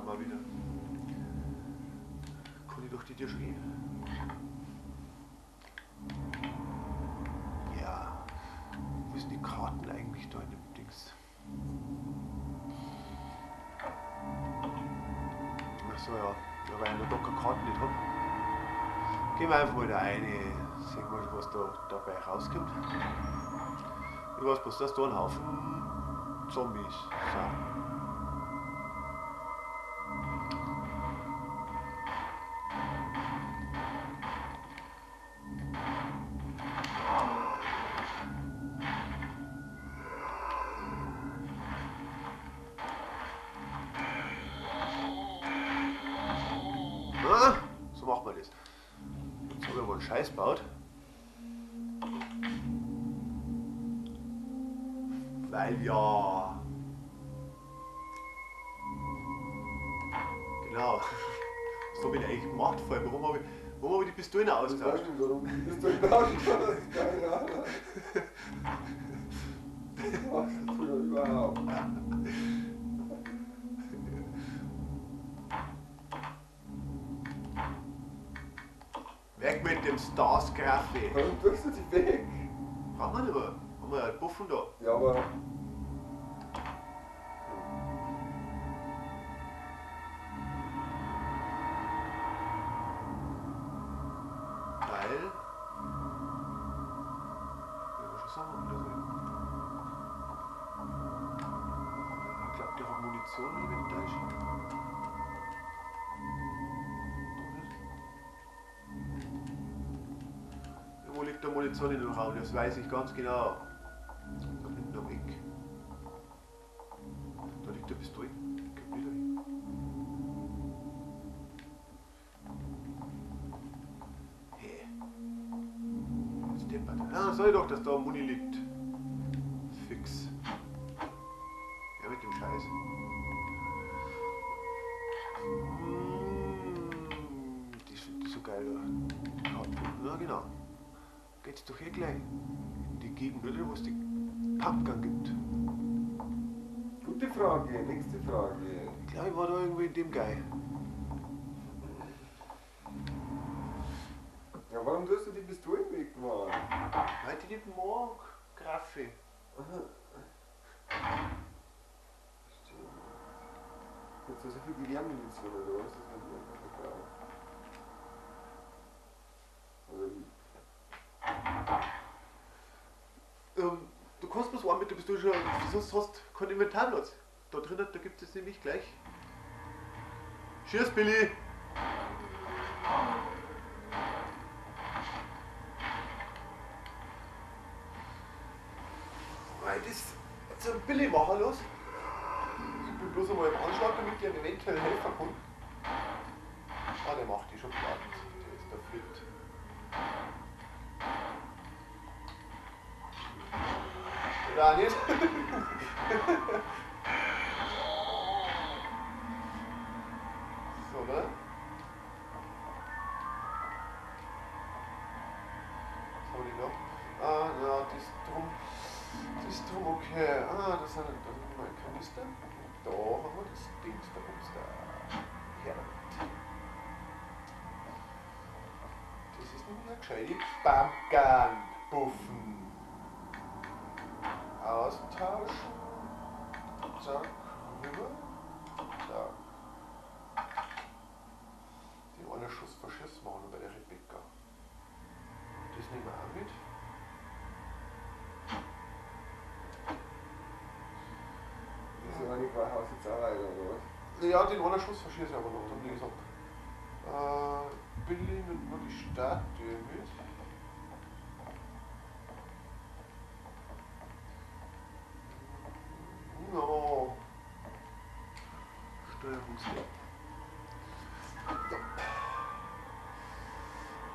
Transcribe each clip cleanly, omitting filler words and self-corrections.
mal wieder. Kann ich doch die Tür schon gehen? Ja. Wo sind die Karten eigentlich da in dem Dings? Achso, ja. Ja, weil ich noch gar keine Karten nicht hab. Gehen wir einfach mal da rein, sehen wir, was da dabei rauskommt. Ich weiß bloß, dass da ein Haufen Zombies sind. Ah, so macht man das. Jetzt habe ich aber einen Scheiß gebaut. Weil ja. Genau. Was habe ich denn eigentlich gemacht vorher? Warum habe ich die Pistolen ausgetauscht? Ich weiß nicht, warum du die Pistolen ausgetauscht hast. Keine Ahnung. Was machst du denn überhaupt? Weg mit dem Stars Graffe! Warum drückst du die weg? Brauchen wir nicht mehr. Haben wir ja einen Buffen da. Ja, aber. Weil. Ja, schon sagen wir das. Ich glaube, der hat Munition, wenn ich mich nicht täusche. Wo liegt der Munition in dem Raum? Das weiß ich ganz genau. Da hinten am Eck. Da liegt der Pistole. Kommt wieder hin. Hä? Jetzt deppert. Ah, sag ich doch, dass da Muni liegt. Fix. Ja, mit dem Scheiß. Die finde ich so geil da. Ja, genau. Geht's doch eh gleich in die Gegend, oder? Wo es die Pumpgun gibt. Gute Frage, nächste Frage. Ich glaube, ich war da irgendwie in dem Guy. Ja, warum tust du die Pistolen weg, Mann? Weil ich die nicht mag, Graffe. Stimmt. Jetzt hast du so viel Gewehrmunition, oder was? Das man die einfach verbraucht. Oder wie? Du kannst bloß einen mit der Pistole schon, sonst hast du keinen Inventarplatz. Da drinnen, da gibt es nämlich gleich. Cheers, Billy! Weil das jetzt ein Billy machen los. Ich bin bloß einmal im Anschlag, damit ich ihm eventuell helfen kann. Ah, der macht die schon platt. Der ist da fit. Oder auch nicht. So, ne? Was haben wir denn noch? Ah, ja, das ist drum. Das ist drum, okay. Ah, das sind meine Kanister. Und da haben wir das Dings, da Bums da. Her damit. Das ist nämlich eine gescheite Pumpgun-Buffen. Austauschen. Zack, rüber. Zack. Den einen Schuss verschießen wir auch noch bei der Rebecca. Das nehmen wir auch mit. Das ist aber nicht bei Haus jetzt auch weiter, oder was? Ja, den einen Schuss verschieße ich aber noch, dann lege ich es ab. Billy nimmt nur die Statue mit. No. Steuerungswert. Ja.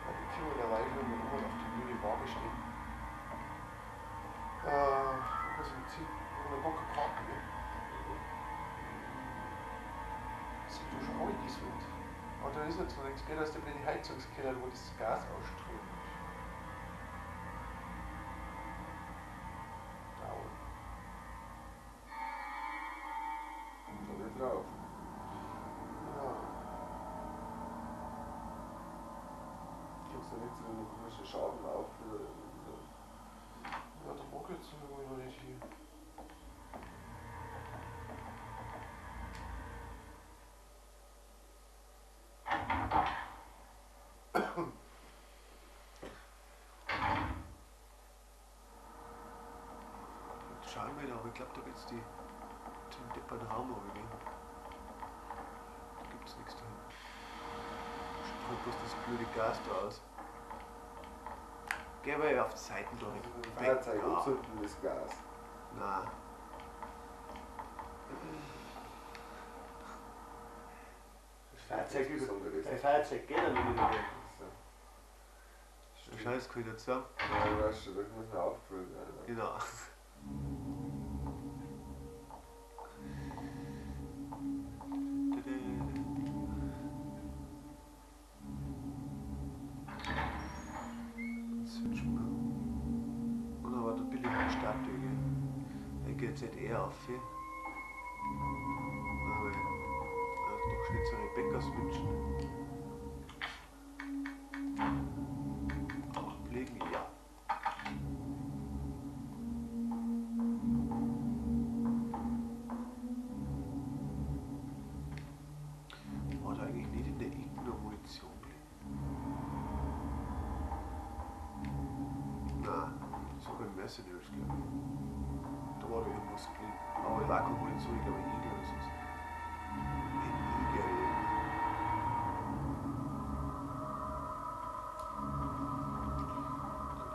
Ja, die Firma der Reiche wird immer auf die blöde Waage stehen. Was ist denn hier? Noch gar keine Karten, ne? Sieht doch schon angesucht. Aber da ist nicht so nichts, gell? Da ist der blöde Heizungskeller, wo das Gas ausströmt. Da unten. Da drauf. irgendwo komischen Schaden auf oder irgendwie so. Ja, da mag ich jetzt irgendwie noch nicht hin. Jetzt schauen wir da, aber ich glaube, da geht's die zum deppern Raum runter, gell? Da gibt's nichts da hinten. Sprüht bloß das blöde Gas da aus. Geh mal auf die Seiten da Also mit dem weg. Feuerzeug Ja. anzünden, das Gas. Nein. Das Fahrzeug, Das Besonderes. das Fahrzeug geht ja noch nicht mehr. So. Der Scheiß kann ich nicht zusammen. Ja, ich weiß schon, das muss noch aufgefüllt werden. Genau. Switchen wir. Und dann war der billige Statue, gell? Der geht jetzt eher auf. Dann habe ich noch schnell zu Rebecca switchen. Ablegen, ja. War da eigentlich nicht in der Ecke noch Munition gelegen? Nein, sogar in Mercenaries, glaube ich. Da war da irgendwas gelegen. Aber war keine Munition, ich glaube ein Igel oder so. Ein Igel.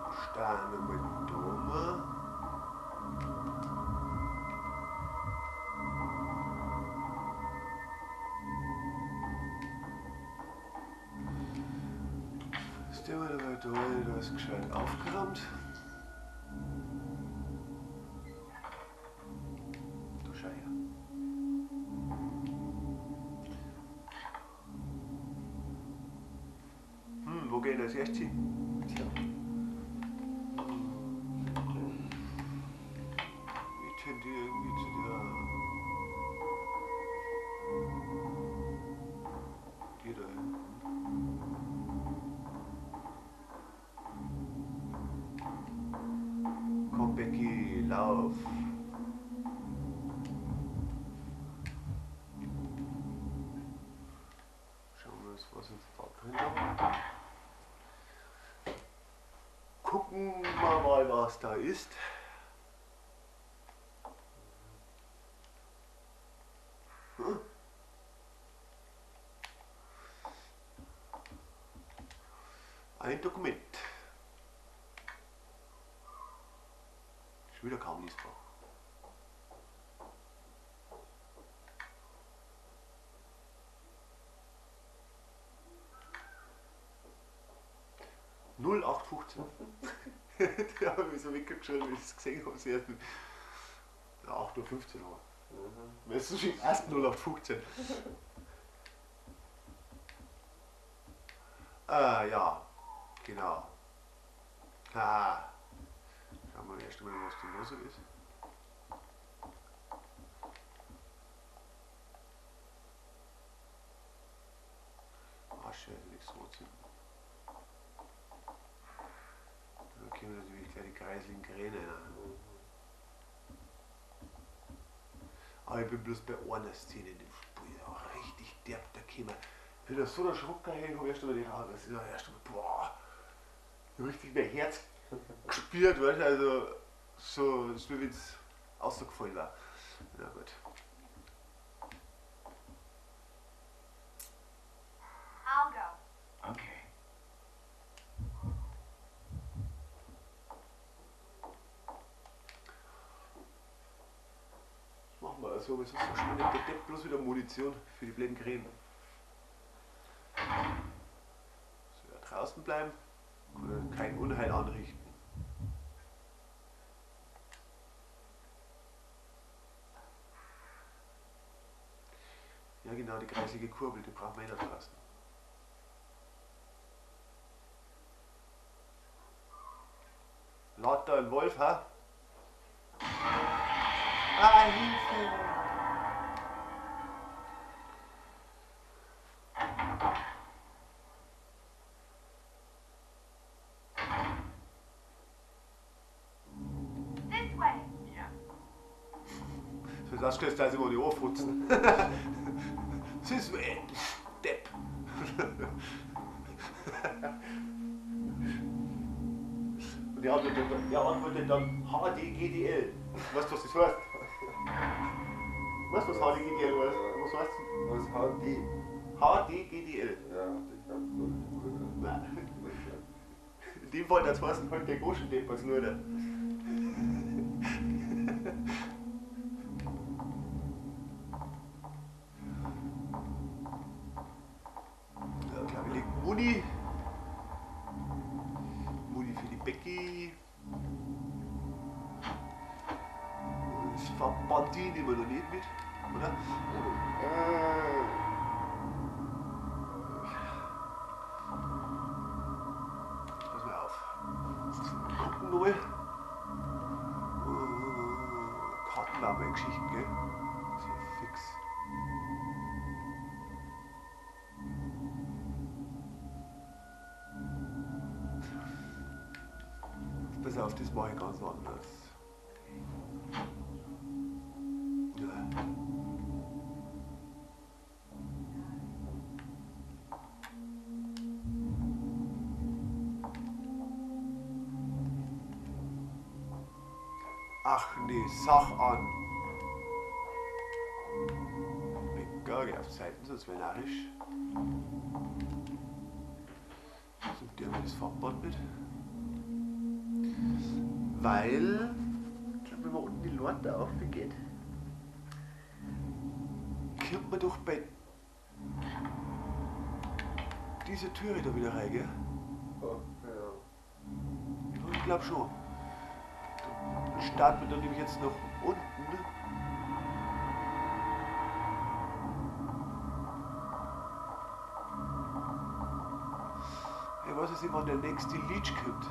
Dann starten wir mal da mal. Ist der mal dabei da, da ist gescheit aufgeräumt. Du schau her. Wo geh ich denn als erstes hin? Tja. Ich tendiere irgendwie zu der. Die da hinten. Komm, Becky, lauf! Schauen wir uns, was jetzt da drin haben. Gucken wir mal, was da ist. Hm? Ein Dokument. Ist wieder kaum lesbar. 0815. Da habe ich mich so weggeschrieben, wie ich es gesehen habe. Ja, 8:15 Uhr. Mhm. Weißt du, schon erst 08:15. Ja, genau. Ah. Schauen wir erst einmal, was da los ist. Ah, scheiße, nichts anzünden. Da kommen natürlich gleich die kreisligen Kräne rein. Aber ich bin bloß bei einer Szene in dem Spiel ja, richtig derb, da käme. Ich bin da so erschrocken, hey, ich hab erst einmal die Haare, das ist ja erst einmal, boah, ich hab richtig mein Herz gespürt, weißt du, also so, es ist wie wenn es ausgefallen war. Na gut. I'll go. Okay. Das machen wir also, aber sonst verschwindet der Depp bloß wieder Munition für die blöden Krähen. So, ja, draußen bleiben, kann er kein Unheil anrichten. Ja genau, die kreisige Kurbel, die brauchen wir eh da draußen. Lad da ein Wolf, ha? Ah, Hilfe! Lass das da immer die Ohren futzen. Das ist Depp. Und der antwortet dann HDGDL. Weißt du, was das heißt? Weißt du, was HDGDL heißt? Was heißt das? Was HD? HDGDL. Ja, das kannst du nicht. Nein. In dem Fall, das heißt halt der Goschendepp als nur der. Da glaube ich liegt Muni. Muni für die Becky. Das Farbband nehmen wir noch nicht mit, oder? Pass mal auf. Gucken nochmal. Karten waren mal Geschichten, gell? Das ist ja fix. Pass auf, das mache ich ganz anders. Ja. Ach nee, sag an. Egal, geh auf Seiten, sonst wäre narrisch. Such dir mal das Farbband mit. Weil, ich glaube, wenn man unten die Leiter aufgeht, kommt man doch bei dieser Türe da wieder rein, gell? Oh, ja. Ich glaube schon. Dann starten wir dann nämlich jetzt nach unten. Ich weiß jetzt nicht, wann der nächste Leech kommt.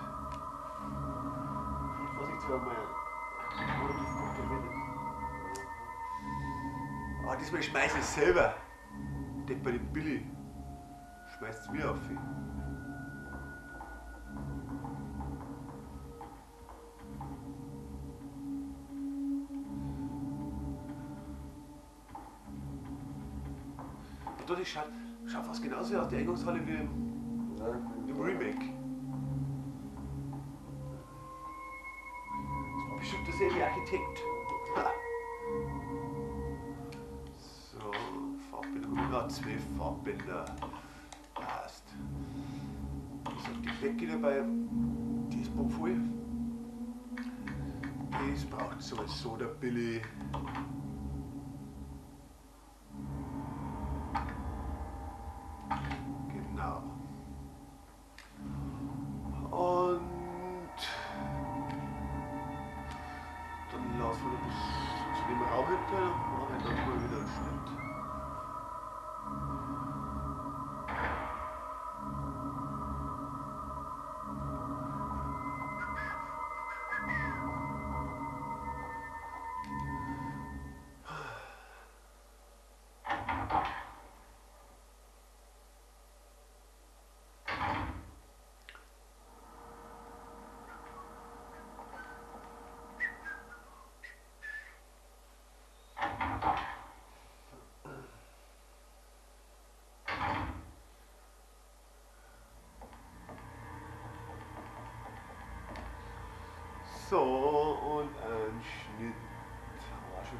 Ah, diesmal schmeiß ich es selber. Denk bei dem Billy. Schmeißt es mir auf. Und dort schaut fast genauso aus, die Eingangshalle wie im Remake. Das war bestimmt derselbe Architekt. Ha. So, Farbbänder, 12 Farbbänder. Passt. Ich hab die Flecke dabei, die ist voll. Das braucht sowieso der Billy. Genau. Und dann laufen wir bis zu dem Raum hinter und machen dann mal wieder einen Schnitt. So, und ein Schnitt. War schon